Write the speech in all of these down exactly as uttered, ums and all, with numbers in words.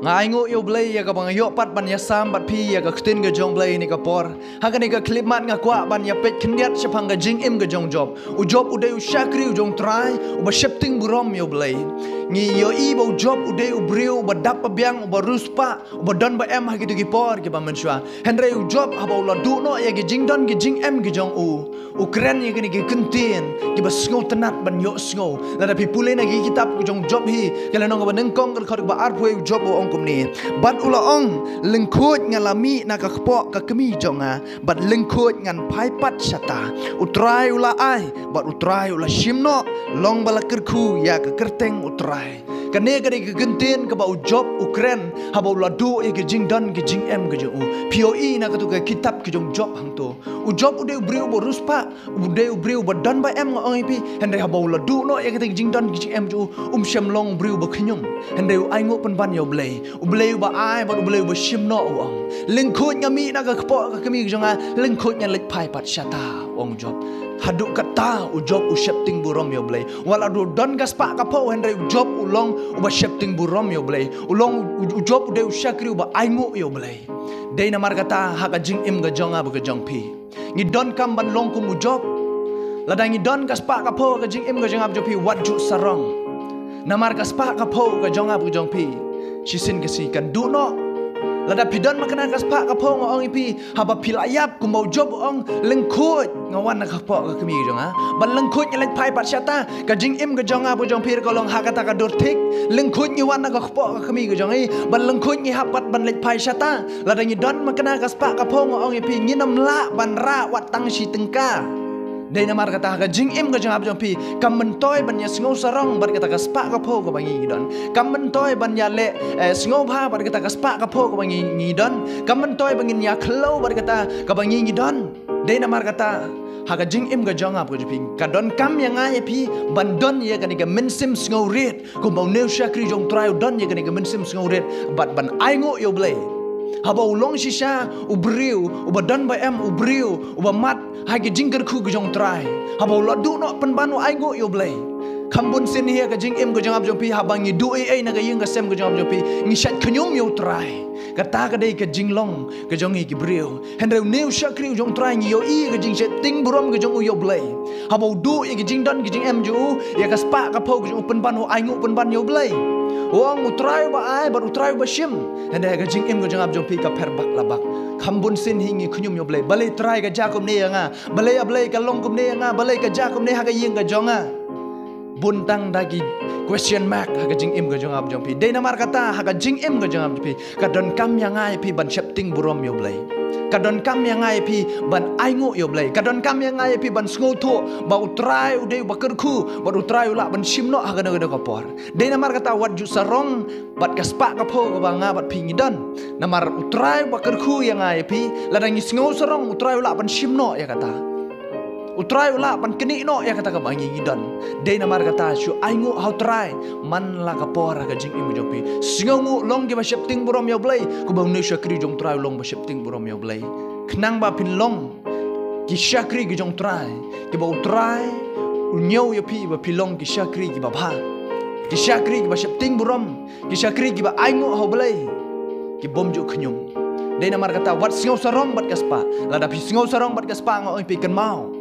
Nga ainguh ïa U Blei ïa kaba nga ïoh pat ban ïasam bad phi ïa ka ktien ka jong U Blei ha kane ka por. Ha kane ka khyllipmat nga kwah ban ïapeit khyndiat shaphang ka jingim ka jong u Job. U Job u dei u shakri u jong U Trai, uba sheptieng burom ïa U Blei. Ngi ïohi ba u Job u dei u briew uba dap ba biang, uba riewspah, uba don ba em ha kito ki por kiba mynshuwa. Hynrei u Job haba u la duh noh ïa ki jingdon ki jingem ki jong u, u kren ïa kine ki kyntien kiba sngewtynnat ban ïohsngew. Lada phi pule na ki kitab ki jong u Job hi, ka lynnong kaba nyngkong, ka dkhot kaba arphew, u Job u ong kumne: Bad u la ong, lyngkhuid nga la mih na ka kpoh ka kmie jong nga, bad lyngkhuid ngan phai pat shata. U Trai u la ai, bad U Trai u la shim noh, long ba la kyrkhu ïa ka kyrteng U Trai. Kane ka dei ka kyntien kaba u Job u kren haba u la duh ïa ki jingdon ki jingem ki jong u. Phi ïohi na kato ka kitab ki jong u Job hangto. U Job u dei u briew uba riewspah, u dei u briew uba don ba em, nga ong ïa phi. Hynrei haba u la duh noh ïa kita ki jingdon ki jingem jong u, um shym long u briew ba khñium. Hynrei u ainguh pynban ïa U Blei. U Blei uba ai bad U Blei uba shim noh u ong: Lyngkhuid nga mih na ka kpoh ka kmie jong nga, lyngkhuid ngan leit phai pat shata, u ong u Job. Haduh katta u Job u sheptieng burom ïa U Blei. Wat la u don ka spah ka phew, hynrei u Job u long uba sheptieng burom ïa U Blei. U long u, u Job u dei u shakri uba ainguh ïa U Blei. Dei namar kata ha ka jingim ka jong nga bad ka jong phi, ngi donkam ban long kum u Job? Lada ngi don ka spah ka phew ha ka jingim ka jong nga bad jong phi, wat ju sarong. Namar ka spah ka phew ka jong nga bad ka jong phi, shisien ka sngi kan duh noh. Lada phi don makna ka spah ka phew, nga ong ïa phi, haba phi la ïap kumba u Job u ong, lyngkhuid nga wan na ka kpoh ka kmie jong nga, bad lyngkhuid nga leit phai pat shata, ka jingim ka jong nga bad ka jong phi ruh ka long ha kata ka dur thik. Lyngkhuid ngi wan na ka kpoh ka kmie ka jong ngi, bad lyngkhuid ngi hap pat ban leit phai shata. Lada ngi don makna ka spah ka phew, nga ong ïa phi, ngin ym lah ban rah wat tang shi tyngka. Dei namar kata ha ka jingim ka jong nga bad jong phi, kam myntoi ban ïa sngew sarong bad kata ka spah ka phew kaba ngi don. Kam myntoi ban ïaleh, eh, sngewbha bad kata ka spah ka phew kaba ngi, ngi don. Kam myntoi ban ngin ïa khlem bad kata kaba ngi, ngi don. Dei namar kata ha ka jingim ka jong nga bad ka jong phi, ka donkam ïa nga ïa phi ban don ïa kane ka mynsiem sngewrit. Kumba une u shakri jong u Trai u don ïa kane ka mynsiem sngewrit bad ban ainguh ïa U Blei. Haba u long shisha u briew uba don ba em, u briew uba mad ha ki jingkyrkhu ki jong u Trai, haba u la duh noh pynban u ainguh ïa U Blei. Kham bun sien hi ha ka jingim ka jong nga bad jong phi, haba ngi duh ei ei na ka ïing ka sem ka jong nga bad jong phi, ngi shait khñium ïa u Trai. Kata ka dei ka jinglong ka jong ngi ki briew. Hynrei une u shakri u jong u Trai, ngi ïohi ka jingsheptieng burom ka jong u ïa U Blei. Haba u duh ïa ki jingdon ki jingem jong u, ïa ka spah ka phew ka jong u, pynban u ainguh pynban ïa U Blei. U ong, U Trai uba ai bad U Trai uba shim. Hynrei ha ka jingim ka jong nga bad jong phi ka pher bak la bak. Kham bun sien hi ngi khñium ïa U Blei. Balei Trai ka jia kumne ïa nga? Balei, A Blei, ka long kumne ïa nga? Balei ka jia kumne ha ka ïing ka jong nga? Bun tang da ki question mark ha ka jingim ka jong nga bad jong phi. Dei namar kata ha ka jingim ka jong nga bad jong phi, ka donkam ïa nga ïa phi ban sheptieng burom ïa U Blei. Ka donkam ïa nga ïa phi ban ainguh ïa U Blei. Ka donkam ïa nga ïa phi ban sngewthuh ba U Trai u dei uba kyrkhu bad U Trai u lah ban shim noh ha kano kano ka por. Dei namar kata wat ju sarong bad ka spah ka phew kaba nga bad phi ngi don. Namar U Trai uba kyrkhu ïa nga ïa phi, lada ngi sngew sarong, U Trai u lah ban shim noh ïa kata. U Trai u lah ban knieh noh ïa kata kaba ngi, ngi don. Dei namar kata shu ainguh ha U Trai man la ka por ha ka jingim ka jong phi. Sngewnguh, long kiba sheptieng burom ïa U Blei, kumba une u shakri jong U Trai u long ba sheptieng burom ïa U Blei. Khnang ba phin long ki shakri ki jong U Trai, kiba U Trai u ñiew ïa phi ba phi long ki shakri kiba bha, ki shakri kiba sheptieng burom, ki shakri kiba ainguh ha U Blei, ki bym ju khñium. Dei namar kata wat sngew sarong bad ka spah. Lada phi sngew sarong bad ka spah, nga ong ïa phi, kynmaw,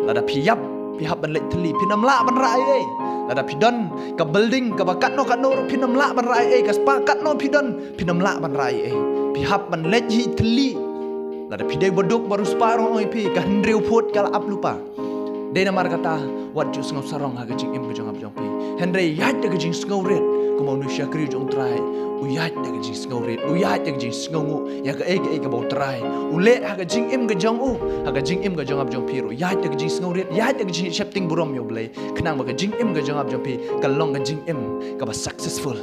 lada phi ïap, phi hap ban leit thylli, phin ym lah ban rah ei ei. Lada phi don ka building kaba katno katno ruh, phin ym lah ban rah ei ei. Ka spah katno phi don, phin ym lah ban rah ei ei. Phi hap ban leit hi thylli. Lada phi dei ba duk ba riewspah ruh, nga ong ïa phi, ka hynriew phut ka la ap lypa. Dei namar kata wat ju sngew sarong ha ka jingim ka jong nga bad jong phi. Hynrei ïaid da ka jingsngewrit, kumba une u shakri jong U Trai u ïaid da ka jingsngewrit, u ïaid da ka jingsngewnguh ïa kaei kaei kaba U Trai u leh ha ka jingim ka jong u, ha ka jingim ka jong nga bad jong phi ruh. Ïaid da ka jingsngewrit, ïaid da ka jingsheptieng burom ïa U Blei, khnang ba ka jingim ka jong nga bad jong phi ka long ka jingim kaba successful.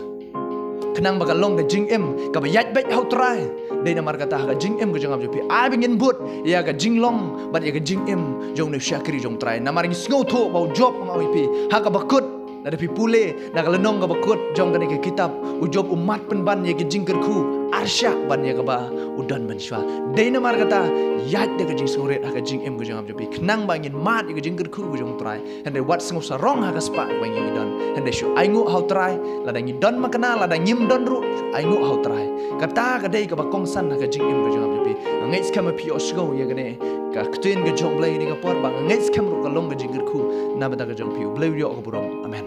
Khnang ba ka long ka jingim kaba ïaid beit ha U Trai. Dei namar kata ha ka jingim ka jong nga bad jong phi, ai ba ngin bud ïa ka jinglong bad ïa ka jingim jong une u shakri jong U Trai. Namar ngi sngewthuh ba u Job, nga ong ïa phi, ha kaba kut, lada phi pule na ka lynnong kaba kut jong kane ka kitab, u Job u mad pynban ïa ki jingkyrkhu arshah ban ïa kaba u don mynshuwa. Dei namar kata, ïaid da ka jingsngewrit ha ka jingim ka jong nga jong phi, khnang ba ngin mad ïa ka jingkyrkhu ka jong U Trai. Hynrei wat sngewsarong ha ka spah ba ngi don. Hynrei shu ainguh ha U Trai, lada ngi don makna, lada ngim don ruh, shu ainguh ha U Trai. Kata ka dei kaba kongsan ha ka jingim ka jong nga jong phi. Nga ngeit skhem ba phi ïohsngew ïa kane ka ktien ka jong U Blei ha kane ka por, ba nga ngeit skhem ruh ka long ka jingkyrkhu na ka bynta ka jong phi. U Blei u ïoh ka burom. Amen.